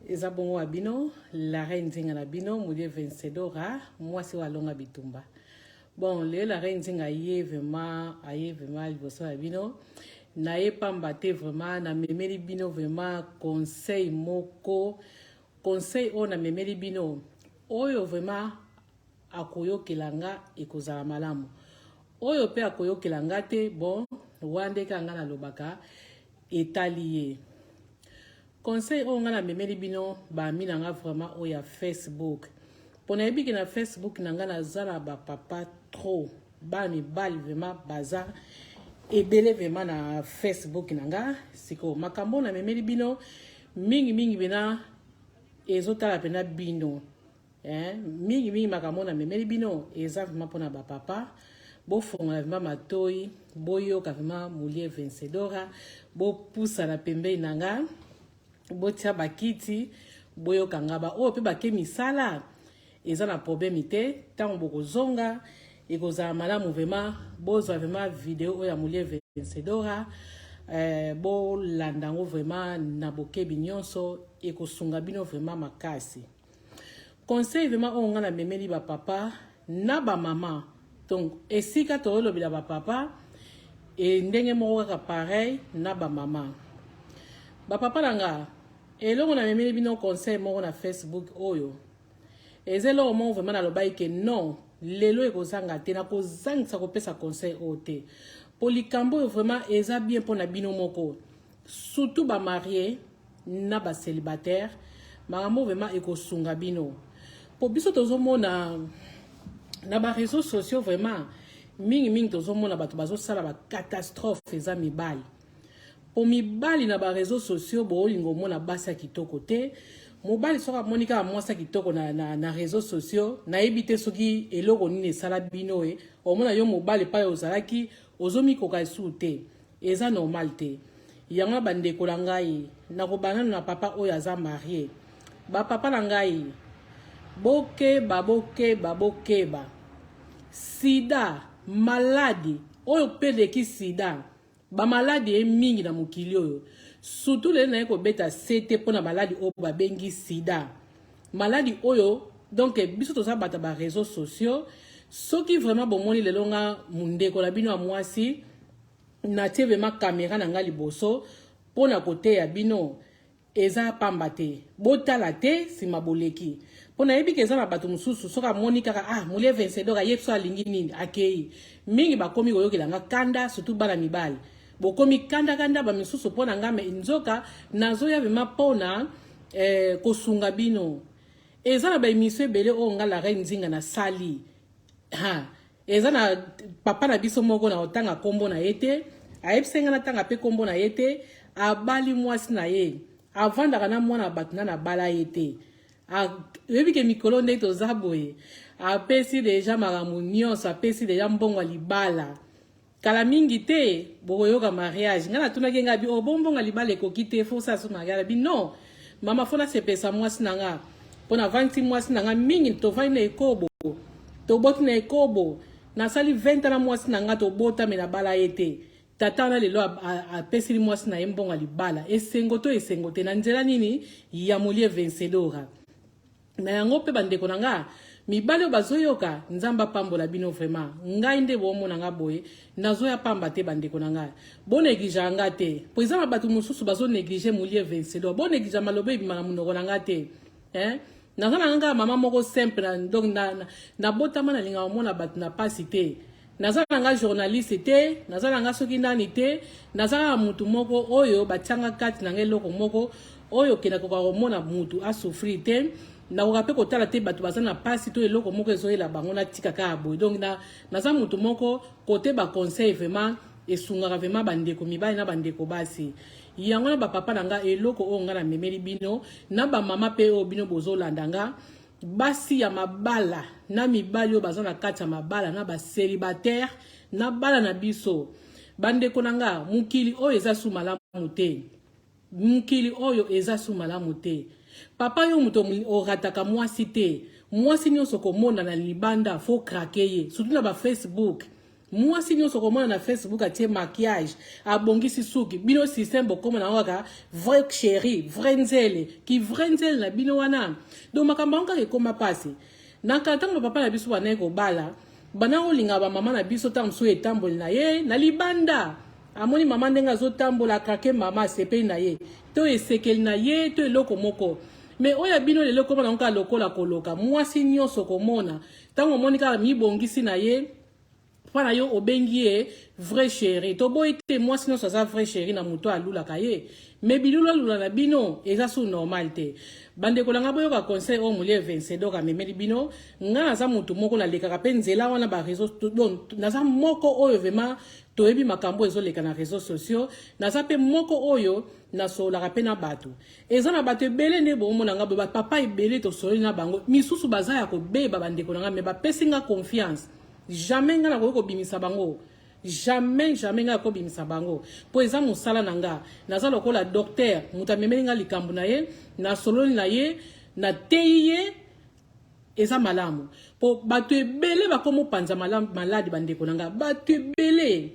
Eza bongo wa bino la reine Nzinga na bino Mudie Vencedora mwasi wa longa bitumba. Bon, lelo la reine Nzinga ye vraiment aye vraiment liboso ya bino na ye pamba te vraiment na memeli bino vraiment conseil moko conseil oyo na memeli bino oyo vraiment akoyokela nga ekozala malamu oyo pe akoyokela nga te bon wana nde kaka nga nalobaka etali ye. Conseil oyo nga na memeli bino ba amis na nga vraiment oyo ya Facebook pona yebi ke na Facebook na nga naza na ba papa trop bana mibali vraiment baza ebele vraiment na Facebook na nga sikoyo makambo oyo na memeli bino mingi mingi pena ezotala pena bino Eh, mingi mingi makambo na memeli bino eza vraiment pona ba papa bofongola vraiment matoyi boyoka vraiment mulie vencedora bopusana pembeni na nga botia bakiti boyoka nga ba oyo mpe bake misala eza na problème te ntango bokozonga ekozala malamu vraiment bozwa vraiment video oyo ya mulie vencedora eh, bolanda yango vraiment na bokebi nyonso ekosunga bino vraiment makasi. Conseil vraiment oyo nga na memeli ba papa na ba mama donc esika toolobela ba papa e ndenge moko kaka pareil na ba mama ba papa na nga eloko na memeli bino conseil moko na Facebook oyo eza eloko moko vraiment nalobaki ke non lelo ekozanga te nakozangisa kopesa conseil oyo te mpo likambo oyo vraiment eza bien mpo na bino moko Surtout ba marie na ba celibataire makambo vraiment ekosunga bino po biso tozomona na ba réseaux sociaux vraiment mingi mingi tozomona bato bazosala ba catastrophe eza mibali po mibali na ba réseaux sociaux boolinga omona basi ya kitoko te mobali soki amoni kaka mwasi ya kitoko na, na, na réseaux sociaux nayebi te soki eloko nini esala bino e omona yo mobali epai ozalaki ozomikoka lisusu te Eza normal te. Yango ba ndeko na ngai nakobanda nanu na papa oyo aza marie. Ba papa na ngai bokeba bokeba bokeba. Sida maladi oyo pe eleki sida ba maladi ye mingi na mokili oyo surtout lelo naye kobeta sete pona maladi oyo babengi sida maladi oyo donc biso toza bato ya ba réseaux sociaux soki vraiment bomoni lelo nga ndeko na bino ya mwasi natie vraiment camera na nga liboso mpo na koteya bino eza pamba te botala te nsima boleki mpo nayebi ke eza na bato mosusu soki amoni kaka ah molie vencedor ayebi so alingi nini akei mingi bakomi koyokela nga kanda surtout bana mibali bokomi kanda kanda bamisusu mpo na nga me nzoka nazoya vraimen mpo na eh, kosunga bino eza na baemission ebele oyo nga la reine nzinga nasali ha eza na papa na biso moko na otanga kombo na ye te ayebisaki nga natanga mpe kombo na ye te abali mwasi na ye avandaka na mwana bato na nabala ye te oyebi ke mikolo ndenge toza boye apesi deja makambo nyonso apesi deja mbongo ya libala Kala mingi te bokoyoka mariage. Nga natunaki nga bi oh bon bonga libala ekoki te faut ça so mariage bi non. Mama faut nasepelisa mwasi na nga. Mpo navandisi mwasi na nga mingi tovandi na ekobo. Toboti na ekobo. Nasali 20 ans na mwasi na nga tobota me nabala ye te. Tata wana lelo apeseli mwasi na ye mbongo ya libala. Esengo to esengo te na nzela nini ya Molie Vencedora. Na yango pe bandeko na nga mibali oyo bazoyoka nzambe apambola bino vraiment ngai nde bomona nga boye nazoya pamba te bandeko na nga bo negligea nga te po eza na bato mosusu bazo neglige molie vencelo bo negligea maloba ebima na monoko na nga te eh? naza na nga mama moko simple na, donc nabotama na, na nalingaka komona bato na pasi te Naza na nga journaliste te, naza na nga soki nani te, naza kaka mutu moko oyo batia nga kati na nga eloko moko oyo ke nakoka komona mutu a souffrir te, nakoka pe kotala te batu baza na pasi to eloko moko ezoyela bango natika kaka boye. Donc na, naza mutu moko kote ba conseil vraiment esungaka vraiment ba ndeko mibali na ba ndeko basi. Yango na ba papa na nga eloko oyo nga namemeli bino na ba mama pe oyo bino bozolanda nga Basi ya mabala na mibali oyo baza na kati ya mabala na ba celibataire na bana na biso bandeko na nga mokili oyo eza su malamu te mokili oyo eza su malamu te papa yo moto orataka mwasi te mwasi nyonso komona na libanda fo krake ye surtout na ba Facebook. Mwasi nyonso komona na Facebook atie maquillage, abongisi suki, bino système bokoma na kaka vrai chérie, vrai nzele, ki vrai nzele na bino wana. Donc makambo yango kaka ekoma pasi. Na kala ntango papa na biso bandaki kobala, banda kolinga ba mama na biso ntango mosusu etamboli na ye na libanda. Amoni mama ndenge azotambola, akrake mama, asepeli na ye to esekeli na ye to eloko moko. Me oyo ya bino lelo ekoma nango kaka lokola koloka. Mwasi nyonso komona ntango omoni kaka mibongisi na ye mpa na yo, obengi ye vrai chéri. Toboyi te, mwasi nyonso aza vrai chéri na moto alulaka ye, me bilulalula na bino eza su normal te. Bandeko na nga, boyoka conseil oyo Molie Vencedor amemeli bino. Nga naza motu moko nalekaka mpe nzela wana ba réseau, donc naza moko oyo vraiment toyebi makambo ezoleka na réseaux sociaux. Naza mpe moko oyo nasololaka mpe na bato. Eza na bato ebele nde bomona nga boye, bapapa ebele tosololi na bango, misusu baza ya kobeba, bandeko na nga, me bapesi nga confiance. Jamais nga nakoki kobimisa bango, jamais, jamais ngai akobimisa bango, mpo eza mosala na nga. Naza lokola docteur, moto amemeli nga likambo na ye, nasololi na ye, nateyi ye, eza malamu. Mpo bato ebele bakomopanza maladi, bandeko na nga, bato ebele,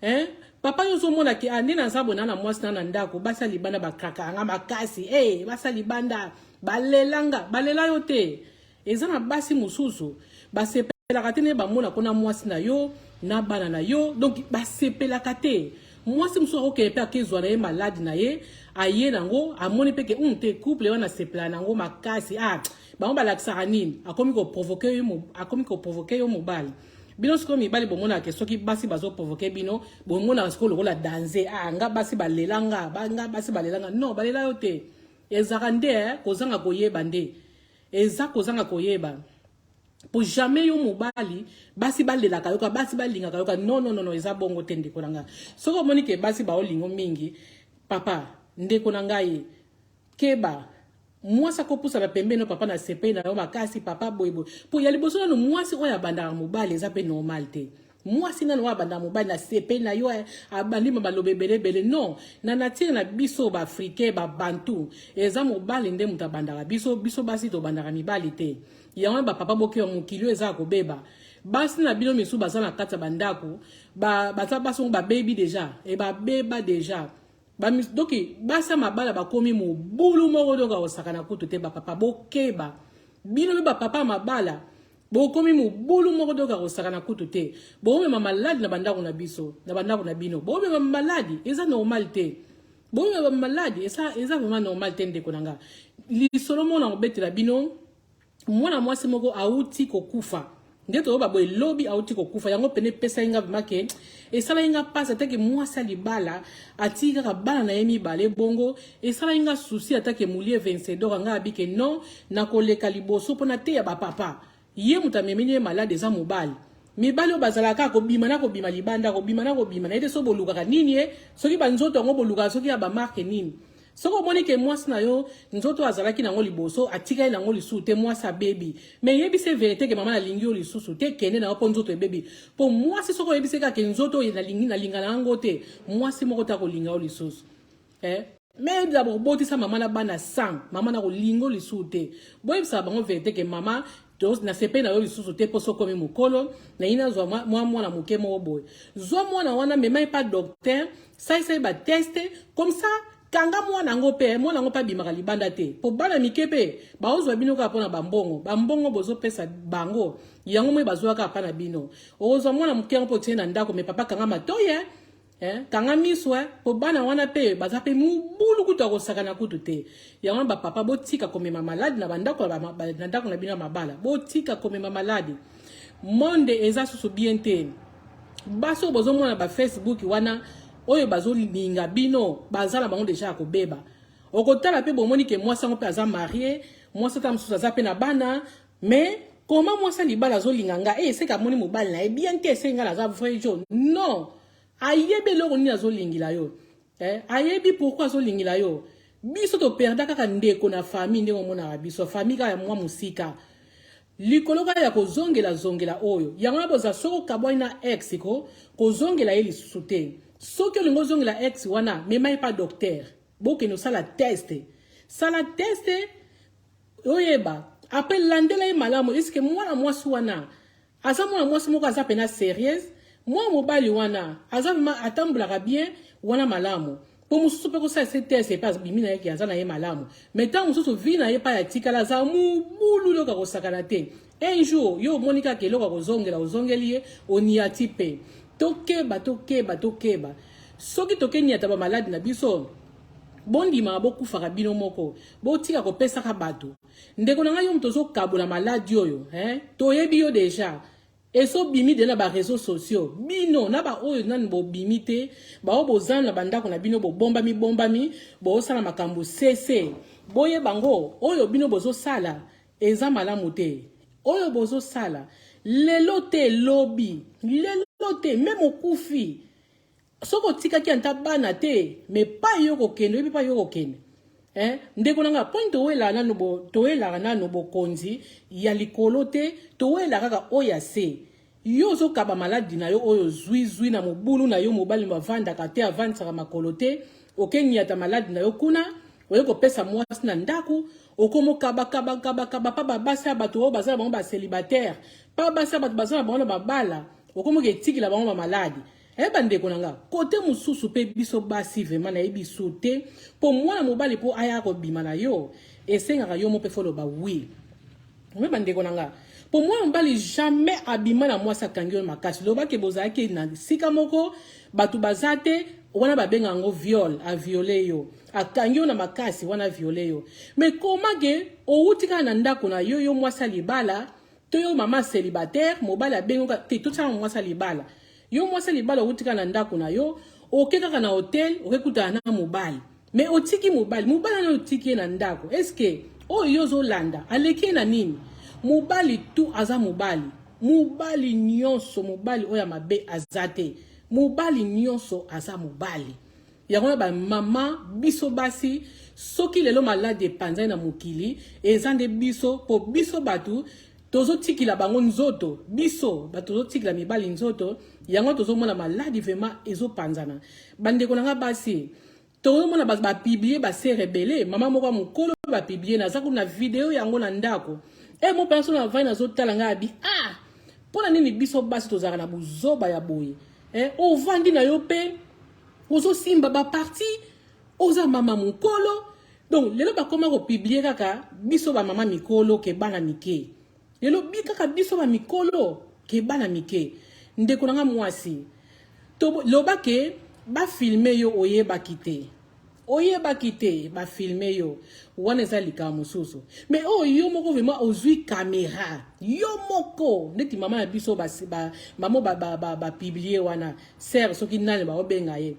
hein? Papa, yo ozomona ke ande naza boye, na na mwasi na na ndako, basi ya libanda bakrakaka nga makasi. Hey, basi ya libanda balelanga, balela yo te. Eza na basi mosusu basepelaka te nde bamona kona mwasi na yo na bana na yo, donc basepelaka te. Mwasi mosusu akokende mpe akezwa na ye maladi na ye, aye nango, amoni mpe ke te, couple wana asepelaka nango makasi. Ah, bango balakisaka nini? Akomi koprovoquer yo, akomi koprovoquer yo mobali. Bino sikoyo mibali bomonaka ke soki basi bazoprovoquer bino, bomonaka sikoyo lokola danger. Ah, nga basi balela nga, nga basi balela nga. Non, balela yo te. Ezalaka nde kozanga koyeba, nde eza kozanga koyeba. Po jamais yo mobali basi balelaka yoka, basi balingaka yoka. Non, non, non, non, eza bongo te, ndeko na ngai. Soki omoni ke basi baolingo mingi, papa, ndeko na ngai, keba. Mwasi akopusana pembeni no, papa, na sepeli na yo makasi, papa, boyeboye. Po ya liboso nano, mwasi oyo abandaka mobali, eza mpe normal te. Mwasi nano oyo abandaka mobali, na sepeli na yo, abandi ma baloba ebele ebele. Non, na nature na biso baafricain, babantu, eza mobali nde moto abandaka biso. Biso basi tobandaka mibali te. Yango wana bapapa, bokewa, mokili oyo eza ya kobeba. Basi na bino misusu baza na kati ya bandako, baza basi ngo babebi déjà, e babeba déjà. Donc basi ya mabala bakomi mobulu moko, donc akosakana kutu te. Bapapa, bokeba. Bino mpe bapapa ya mabala, bokomi mobulu moko, donc akosakana kutu te. Bomema maladi na bandako na biso, na bandako na bino bomema maladi, eza normal te. Bomema maladi, eza vraiment normal te, ndeko na nga. Lisolo moko na kobetela bino, mwana mwasi moko awuti kokufa nde toyoba boye, lobi awuti kokufa. Yango pene epesaki nga vraiment ke esalaki nga mpasi. Atake mwasi ya libala atiki kaka bana na ye mibale bongo, esalaki nga souci. Atake Molie Vencedor nga abi ke non, nakoleka liboso mpo nateya bapapa. Ye moto amemeli ye malade eza mobali. Mibali oyo bazalaka kaka kobima na kobima libanda, kobima na kobima na ye te. So bolukaka nini ye? Soki banzoto yango bolukaka, soki ya bamarque nini? Soki omoni ke mwasi na yo nzoto azalaki nango liboso atikali nango lisusu te, mwasi abebi, mais yebisa vérité ke mama, nalingi yo lisusu te, kende na yo, mpo nzoto ebebi. Mpo mwasi soki oyebisi kaka ke nzoto oyo nalingi, nalinga na yango te, mwasi moko te akolinga yo lisusu, eh? Mais d'abord botisa mama na bana 100, mama na kolinga lisusu te. Boyebisaka bango vérité ke mama, nasepeli na yo lisusu te, mpo soki okomi mokolo, nayi nazwa mwa mwana moke moko boye. Zwa mwana wana, mema ye pa docteur, salisa ye batest comme ça. Kanga mwana yango mpe mwana yango mpe abimaka libanda te, mpo bana mike mpe baozwa bino kaka mpona bambongo. Bambongo bozopesa bango yango moi bazwa kaka mpa na bino. Okozwa mwana moke yango mpo otie na ndako. Me papa, kanga matoyi, eh, kanga miso, mpo bana wana mpe baza mpe mobulu kutu akosakana kutu te. Yango wana bapapa, botika komema maladi na bandako, na ndako na bino ya mabala. Botika komema maladi. Monde eza susu bien te. Basi oyo bozomona bafacebook wana, oyo bazolinga bino, baza na bango déjà ya kobeba. Okotala mpe bomoni ke mwasi yango mpe aza marié, mwasi ata mosusu aza mpe na bana. Mais comment mwasi ya libala azolinga nga? E eseka amoni mobali na ye bien te, eseki nga naza vrai jo. Non, ayebi eloko nini azolingila yo, eh? Ayebi pourquoi azolingila yo. Biso toperda kaka ndeko na famille, ndenge omonaka biso famille kaka ya mwa mosika, likolo kaka ya kozongela-zongela oyo. Yango wana boza, soki okabwani na ex ko kozongela ye lisusu te. Soki olingi ozongela ex wana, mema ye pa docteur, bokende osala test. Sala test, oyeba après landela ye malamu. Eske mwana mwasi wana aza mwana mwasi moko aza pena sérieuse? Mwa mobali wana aza vraiment atambolaka bien wana malamu. Po mosusu pe kosala se test epe abimi na ye ke aza na ye malamu. Mais ntango mosusu vie na ye epai atikala aza mobulu eloko ya kosakana te. Un jour yo omoni kaka eloko ya kozongela ozongeli ye oniati pe. Tokeba tokeba tokeba. Soki toke niata ba maladi na biso bondimaka bokufaka bino moko. Botika kopesaka bato. Ndeko na ngai yo moto ozokabola maladi oyo hein? Toyebi yo deja. Eso bimi de na ba reseaux sociaux bino na ba oyo nanu bo bimi te ba oyo boza na ba ndako na bino bo bombami bombami bo sala makambo sese boyeba ngo oyo bino bozo sala eza malamu te oyo bozo sala lelo te lobi lelo te meme okufi soki otikaki ata bana te mais pa yo kokende oyebi pa yo kokende eh? Ndeko na nga poni towelaka nanu bo, towelaka nanu bokonzi ya likolo te towela kaka oyo ya se yo ozokaba maladi na yo oyo zwi zwi na mobulu na yo mobali avandaka te avandisaka makolo te okeniata maladi na yo kuna oye kopesa mwasi na ndako okomokabakabakabakaba pa babasi ya bato oyo baza na bango bacelibataire pa basi ya bato baza na bango na babala okomoka etikela bango bamaladi. Eh ba ndeko na nga kote mususu pe biso basi vraiment nayebi su te po mwana mobali po aya kobima na yo esengaka yo mo pe foloba oui oui ba ndeko na nga po mwana mobali jamais abima na mwasi akangi yo makasi loba ke bozalaki na sika moko bato baza te wana babenga yango viol aviole yo akangi yo na makasi wana viole yo mais koma ke owuti kaka na ndako na yo yo mwasi ya libala to yo mama celibataire mobali abengi yo te totyaka mwasi ya libala yo mwasi ya libala owuti kaka na ndako na yo oke kaka na hotel oke kutana na mobali mais otiki mobali mobali wana otiki ye na ndako eske oyo yo ozolanda aleki ye na nini mobali tu aza mobali mobali nyonso mobali oyo ya mabe aza te mobali nyonso aza mobali Yango wana ba mama biso basi soki lelo maladi epanzani na mokili eza nde biso po biso batu tozotikila bango nzoto biso bato tozotikila mibali nzoto yango tozomona maladi vraiment ezopanzana bandeko na nga basi tozomona bapiblie basere ebele mama moko ya mokolo bapiblie naza kuna na video yango na ndako e mo mpenza so na vai nazotala ngai abi ah mpo na nini biso basi tozalaka na buzoba ya boye eh, ovandi na yo mpe ozosimba ba parti oza mama mokolo donc lelo bakoma kopublie kaka biso bamama mikolo ke bana mike lelo bi kaka biso bamikolo ke bana mike ndeko na nga mwasi loba ke bafilme yo oyebaki te oyebaki te bafilme yo wana eza likambo mosusu mais oyo oh, yo moko vraiment ozwi kamera yo moko neti mama na biso mama bapublie wana sere soki nani baobenga ye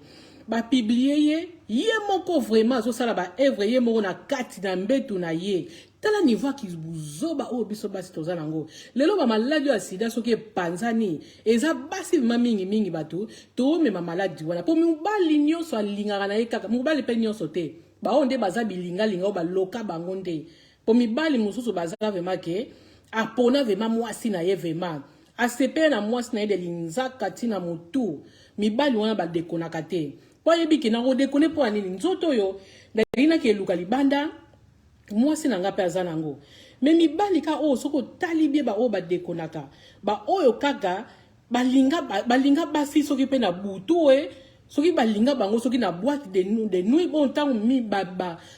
bapublie ye ye moko vraiment azosala baevre ye moko na kati na mbetu na ye tala niveau ya kibuzoba oyo biso basi toza nango lelo bamaladi oyo ya sida soki epanzani eza basi vraimen mingi mingi bato tomema maladi wana mpo mobali nyonso alingaka na ye kaka mobali mpe nyonso te baoyo nde baza bilingalinga oyo baloka bango nde mpo mibali mosusu baza vraimen ke apona vraimen mwasi na ye vraimen asepela na mwasi na ye de linzaka ntina motu mibali wana badekonaka te mpo ayebi ke nakodekone mpo ya nini nzoto oyo nalingi nakeluka libanda mwasi na nga mpe aza nango me mibali ka oyo soki otali bie baoyo badekonaka baoyo kaka balinga, balinga basi soki mpe na butu e soki balinga bango soki na boîte de, de nuit bon ntango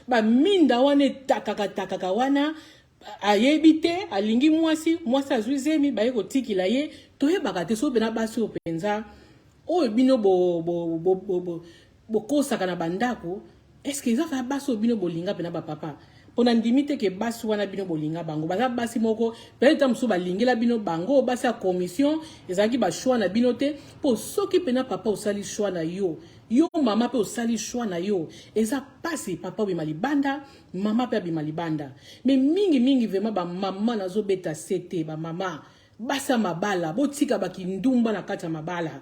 baminda ba, ba wana etakaka takaka wana ayebi te alingi mwasi mwasi azwi zemi baye kotikila ye toyebaka te soki mpena basi oyo mpenza oyo bino bokosaka bo, bo, bo, bo, bo na bandako eske eza kaka basi oyo bino bolinga mpena bapapa mpo na ndimi te ke basi wana bino bolinga bango baza basi moko peut-être ta mosusu balingela bino bango basi ya commission ezalaki bachoix na bino te mpo soki mpena papa osali choix na yo yo mama mpe osali choix na yo eza mpasi papa obima libanda mama mpe abima libanda me mingi mingi vraiment bamama nazobeta se te bamama basi ya mabala botika bakindumba na kati ya mabala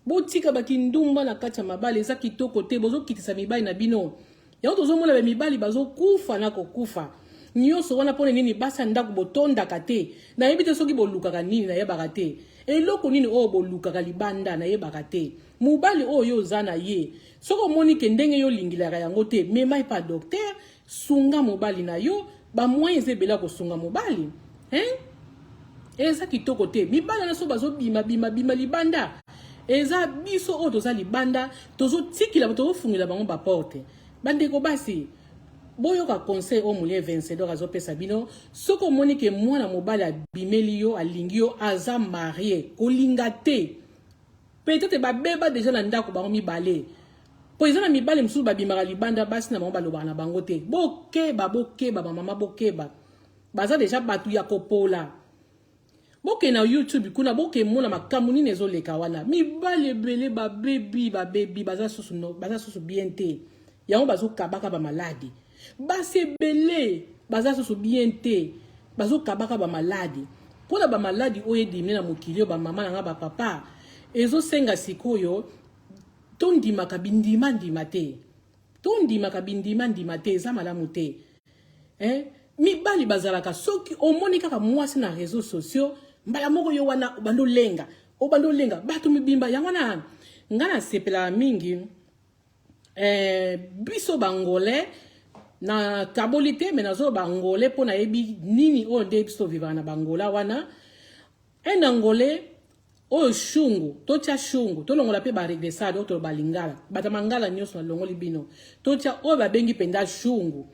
botika bakindumba na kati ya mabala eza kitoko te bozokitisa mibali na bino yango tozomona ba mibali bazokufa na kokufa nyonso wana mpona nini basi ya ndako botondaka te nayebi te soki bolukaka nini nayebaka te eloko nini oyo bolukaka libanda nayebaka te mobali oyo yo oza na ye soki omoni ke ndenge yo olingilaka yango te mema epa docteur sunga mobali na yo bamoyen eza ebele ya kosunga mobali hein? Eza kitoko te mibali na so bazobima bima bima libanda. Eza biso oyo toza libanda, tozotikila, tozofungela bango baporte. Bandeko basi, boyoka conseil oyo Mulie Vencedor azopesa bino. Soki omoni ke mwana mobali abimeli yo, alingi yo, aza marie, kolinga te. Peut-être babeba deja na ndako bango mibale. Po eza na mibali mosusu babimaka libanda, basi na bango balobaka na bango te. Bokeba, bokeba, bamama bokeba. Baza deja bato ya kopola. Boke na YouTube kuna, boke mona makambo nini ezoleka wana. Mibali ebele babebi, babebi, baza susu no, baza susu bien te. Yango bazokabaka ba maladi. Basi ebele baza susu bien te. Bazokabaka ba maladi. Mpona ba maladi oyo edimi na mokili oyo, ba mama na nga, ba papa, ezosenga sikoyo tondimaka bindima ndima te. Tondimaka bindima ndima te, eza malamu te. Eh? Mibali bazalaka, soki omoni kaka mwasi na réseaux sociaux, mbala moko yo wana obanda olenga, obanda olenga bato mibimba. Yango wana nga nasepelaka mingi biso bangolais na kaboli te, me nazo bangolais mpo nayebi nini oyo nde biso tovivaka na bangola wana. Un Angolais oyo shungu, totia shungu, tolongola mpe baregressade oyo toloba lingala, bato mangala nyonso nalongoli bino, totia oyo babengi mpenza shungu.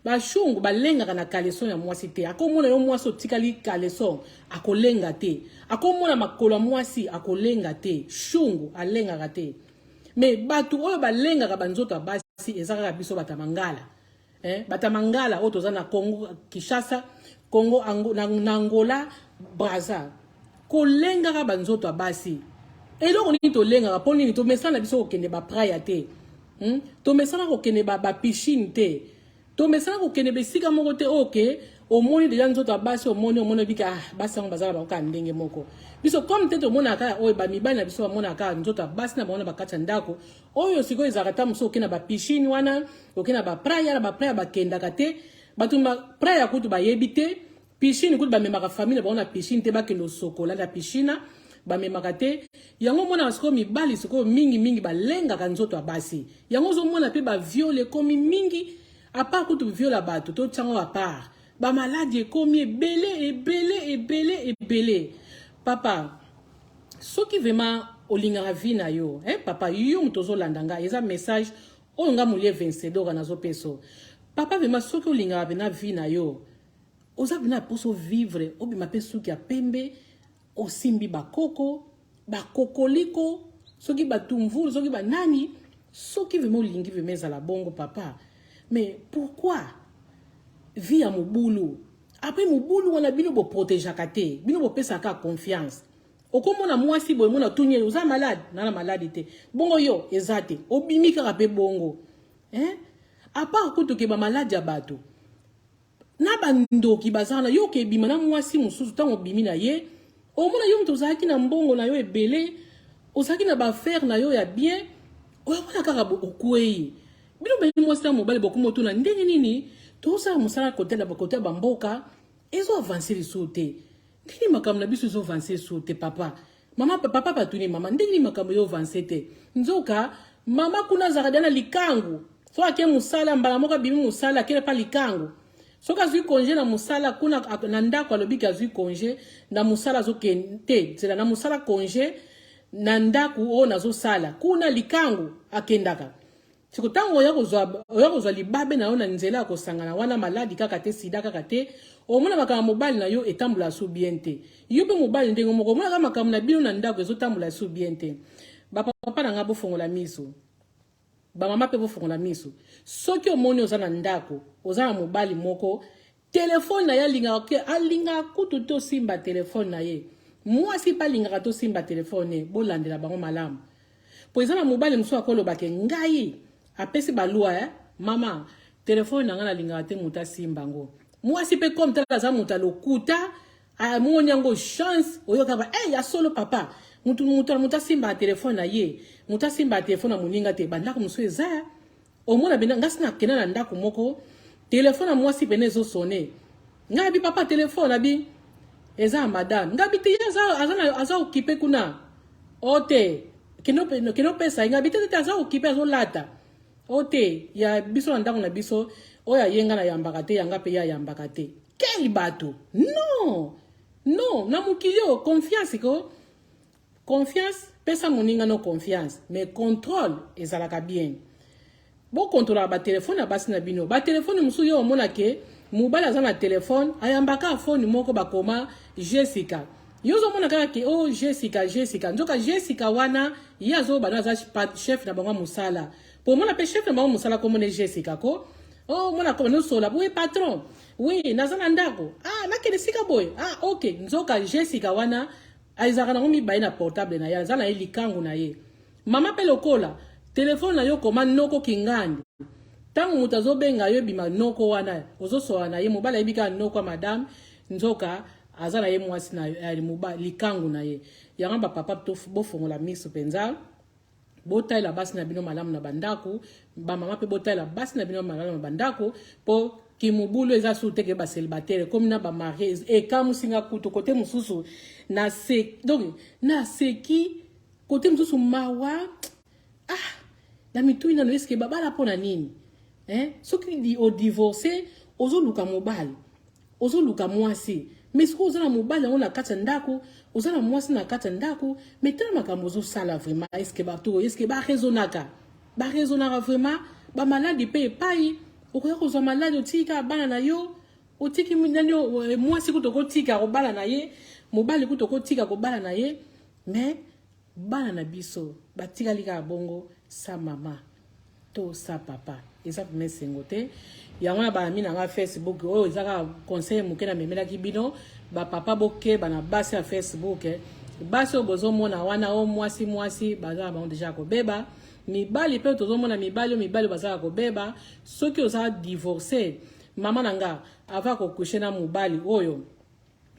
Bashungu balengaka na caleçon ya mwasi te. Akomona yo mwasi otikali caleçon, akolenga te. Akomona makolo ya mwasi, akolenga te. Shungu alengaka te. Me bato oyo balengaka banzoto ya basi eza kaka biso bato ya mangala. Bato ya mangala oyo toza na Congo Kinshasa, Congo Ango, na Angola, Brazza, kolengaka banzoto ya basi. Eloko nini tolengaka? Mpo nini tomesana na biso kokende bapraya te? Tomesana kokende bapiscine te, tomesana kokende besika moko te. Oyo ke omoni deja nzoto ya basi, omoni, omoni, obika, ah, basi yango baza na bango kaka ndenge moko. Biso comme te tomonaka kaka oyo bamibali na biso bamonaka kaka nzoto ya basi na bango na bakati ya ndako. Oyo sikoyo ezalaka ta mosusu oke na bapiscine wana, oke na bapraya, na bapraya bakendaka te. Bato praya kutu bayebi te, piscine kutu bamemaka famille na bango na piscine te, bakende osokola na piscine bamemaka te. Yango omonaka sikoyo mibali sikoyo mingimingi balengaka nzoto ya basi. Yango ozomona mpe baviole ekomi mingi. Apart kutu viole ya bato, totiango apart, bamaladi ekomi ebele ebele ebele ebele. Papa, soki vraiment olingaka vie na yo, eh, papa, yo moto ozolanda nga, eza message oyo nga Mulie Vencedora nazopesa. Papa, vraiment soki olingaka mpena vie na yo, oza mpena mposo vivre, obima mpe suki ya pembe, osimbi bakoko bakokoliko, soki batumvulu, soki banani, soki vraiment olingi vraiment ezala bongo, papa, mais pourquoi vie ya mobulu? Après mobulu wana, bino boprotégeaka te, bino bopesaka confiance. Okomona mwasi boye, mona tuni ye: "Oza malade?" "Nana malade te." "Bongo yo eza te?" Obimi kaka mpe bongo, hein? Apart kutu ke bamaladi ya bato na bandoki baza wana, yo okebima na mwasi mosusu, ntango obimi na ye, omona yo moto ozalaki na mbongo na yo ebele, ozalaki na baaffaire na yo ya bien, oyomona kaka okwei. Bino bali mwasi na mobali, bokoma otuna ndenge nini tozosala mosala kote na bakote ya bamboka, ezo avance lisusu te. Ndenge makambo na biso ezo avance lisusu te? Papa, mama, papa batuni mama: "Ndenge nini makambo ezo avance te?" Nzoka mama kuna azalaka dia na likangu. So ake mosala, mbala moko abimi mosala, akele pa likangu. Soki azwi congé na mosala kuna, na ndako alobiki azwi congé na mosala, azokende te nzela na mosala, congé na ndako oyo nazosala kuna, likangu akendaka. Siko ntango oya kozwa libabe na yo na nzela ya kosangana wana, maladi kaka te, sida kaka te, omona makambo mobali na yo etambola so bien te. Yo mpe mobali ndenge moko, omonaka makambo na bino na ndako ezotambola so bien te. Bapapa na nga, bofongola miso. Bamama mpe bofongola miso. Soki omoni oza na ndako, oza na mobali moko, telefone na ye alingaka ke, alingaka kutu te osimba telefone na ye, mwasi mpe alingaka tosimba telefone ye, bolandela bango malamu. Po eza na mobali mosusu akoloba ke ngai apesi balwa, eh? "Mama, telefone na ngai nalingaka te moto asimba yango." Mwasi mpe comme tala aza moto alokuta, amoni yango chance, oyoka ba hey, ya solo papa, mutu mutu moto asimbaka telefone na ye, moto asimbaka telefone na moninga te. Bandako mosusu eza, omona bena ngasi nakenda na ndako moko, telefone ya mwasi pene ezosone. Ngai abi: "Papa, telefone." Abi: "Eza ya madame." Ngai abi: "Te, ye aza occupé kuna o te, kende opesa ye." Ngai abi: "Te, te, te, aza occupé, azolata o te." Ya biso na ndako na biso, oyo ayenga nayambaka te, yanga mpe ye ayambaka te. Quel bato? Non, non, na mokili oyo confiance ko confiance mpe. Pesa moninga no confiance, mais contrôle ezalaka bien. Bokontrolaka batelefone ya basi na bino. Batelefone mosusu yo omona ke mobali aza na telefone, ayambaka fone moko bakoma Jessica. Yo ozomona kaka ke o, oh, Jessica, Jessica, nzoka Jessica wana ye azobana aza chef na bango ya mosala. Po omona mpe chef na bango mosala komona Jessica ko oh, omona koma nosola boye: "Patron, oui, naza na ndako, ah, nakende sika boye, ah, ok." Nzoka Jessica wana ezalaka nango mibale na portable na ye, aza na ye likangu na ye. Mama mpe lokola telefone na yo koma noko kingandi, ntango moto azobenga yo, ebima noko wana ozosola na ye. Mobali ayebi kaka noko ya madame, nzoka aza na ye mwasi na ye, likangu na ye. Yango bapapa, bofongola miso mpenza, botalela basi na bino malamu na bandako. Bamama mpe, botalela basi na bino malamu na bandako, mpo kimobulu eza su te ke bacélibataire komi na bamariés. Ekamusinga kutu kote mosusu na se, donc naseki kote mosusu mawa. Ah, na mitui nano, eske babala mpo na nini, eh? Soki odivorce, ozoluka mobali, ozoluka mwasi, mais soki oza na mobali yango na kati ya ndako, oza na mwasi na kati ya ndako, mais tala makambo ozosala. Vraiment, est-ce bato, est-ce baraisonnaka? Baraisonnaka vraiment? Bamaladi mpe epai okoya kozwa maladi, otiki kaka bana na yo, otiki nani, mwasi kutu okotika kobala na ye, mobali kutu okotika kobala na ye, mais bana na biso batikali kaka bongo sa mama to sa papa. Eza vraiment esengo te. Yango na baami na nga Facebook, oyo eza kaka conseil moke namemelaki bino. Bapapa, bokeba na basi ya Facebook. Basi oyo bozomona wana, o mwasi mwasi, baza na bango déjà kobeba. Mibali mpe tozomona mibali oyo, mibali oyo bazala kobeba. Soki oza divorce, mama na nga, avant kocoucher na mobali oyo,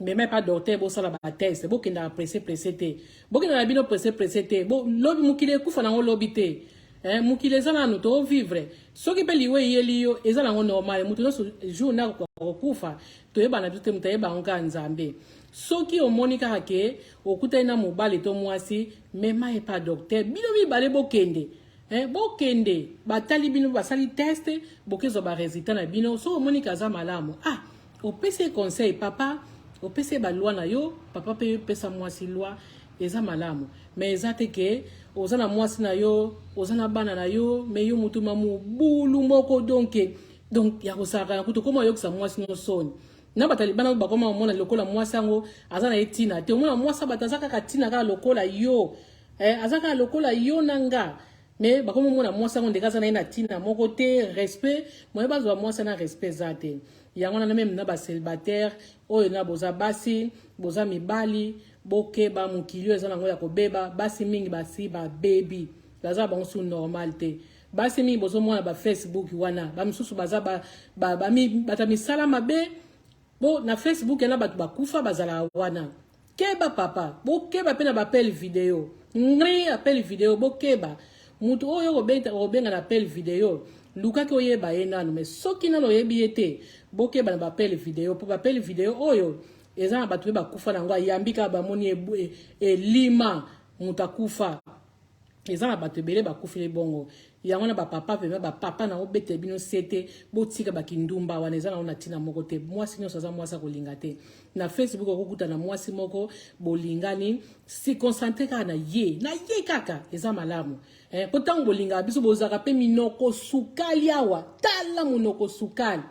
mema epa docteur, bosala batest. Bokendaka presse presse te, bokendaka na bino presse presse te. Lobi mokili ekufa nango lobi te, eh, mokili eza nanu, tovivre. Soki mpe liwa eyeli yo, eza nango normal. Moto nyonso jour na kokufa toyebana biso te, moto ayeba yango kaka Nzambe. Soki omoni kaka ke okutani na mobali to mwasi, mema epa docteur, bino mibale bokende, eh, bokende batali bino, basali test, bokezwa baresultat na bino. Soki omoni ke aza malamu, ah, opesi ye conseil, papa, opesi ye baloi na yo, papa mpe opesa mwasi loi, eza malamu. Mais eza te ke oza na mwasi na yo, oza na bana na yo, mais yo motu ma mobulu moko, donc ya kosalaka na kutu koma oyokisa mwasi no soni na bato ya libanda. Bakoma omona lokola mwasi yango aza na ye ntina te. Omona mwasi ya bato aza kaka ntina kaka lokola yo, eh, aza kaka lokola yo na nga, mais bakomi omona mwasi yango ndenge aza na ye na ntina moko te. Respect moye bazwa mwasi na respect eza te. Yango wana, même na bacélibataire oyo, na boza basi, boza mibali, bokeba. Mokili oyo eza nango ya kobeba. Basi mingi basi babebi, baza bango su normal te. Basi mingi bozomona bafacebook wana, bamisusu baza bato ya misala mabe. Bo na Facebook yana, bato bakufa bazalaka wana. Keba papa, bokeba mpe na baappel vidéo ngri, appel vidéo, bokeba. Motu oyo okobenga na appel vidéo, lukaki oyeba ye nanu. Mais soki nanu oyebi ye te, bokeba na baappel vidéo, mpo baappel vidéo oyo eza na bato mpe bakufa nango. Ayambi kaka, bamoni elima, moto akufa. Eza na bato ebele bakufeli bongo. Yango na bapapa, vraiment bapapa, na obetela bino se te, botika bakindumba wana, eza nango na ntina moko te. Mwasi nyonso aza mwasi akolinga te. Na Facebook okokuta na mwasi moko, bolingani, se concentre kaka na ye, na ye kaka, eza malamu, eh, po ntango bolingaka biso, bozalaka mpe minoko sukali awa, tala monoko sukali.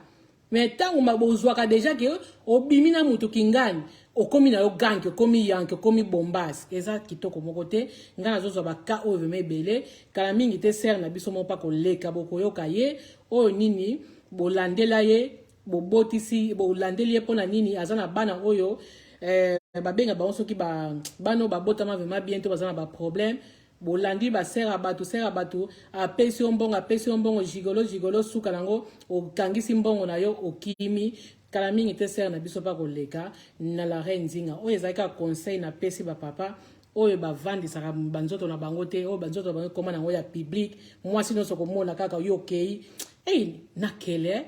Mais ntango bozwaka déjà ke obimi na moto kingani, okomi na yo ganki, okomi yanki, okomi bombase, eza kitoko moko te. Ngai nazozwa baka oyo vraiment ebele. Kala mingi te, sœur na biso moko mpa koleka, bokoyoka ye oyo nini, bolandela ye, bobotisi, bolandeli ye mpona nini, aza na bana oyo, eh, babenga bango soki bana oyo babotama vraiment bien to baza na baproblème. Bolandi basœur ya bato, sœur ya bato apesi yo mbongo, apesi yo mbongo, gigolo gigolo, suka nango okangisi mbongo na yo, okimi. Kala mingi te, sœur na biso mpa koleka na la reine Nzinga. Oyo ezalaki kaka conseil napesi bapapa oyo bavandisaka banzoto na bango te, oyo banzoto na bango ekóma nango ya public. Mwasi nyonso komona kaka yo okei, ei, nakele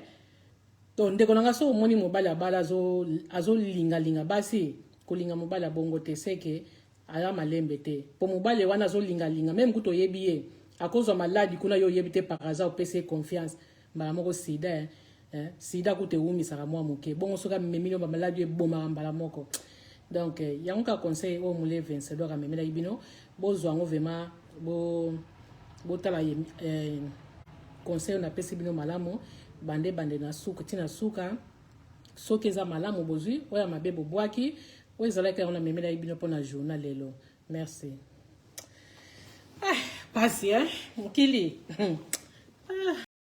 to. Ndeko na nga, so omoni mobali abala azolingalinga basi, kolinga mobali abongo te, seke aya malembe te, mpo mobali wana azolingalinga, même kutu oyebi ye, akozwa maladi kuna, yo oyebi te. Par hasard opesi ye confiance, mbala moko sida, eh? Eh? Sida kutu ewumisaka mwa moke bongo, soki amemi no bamaladi oyo ebomaka mbala moko. Donc yango kaka conseil oyo Mule Vencedor amemelaki bino. Bozwa yango vraiment, botala conseil oyo napesi bino malamu, bande bande na suka ntina suka. Soki eza malamu, bozwi. Oyo ya mabe, bobwaki. Oyo ezalaki yango namemelaki bino mpona journal lelo. Merci. Ah, pasi, eh? Mokili, ah.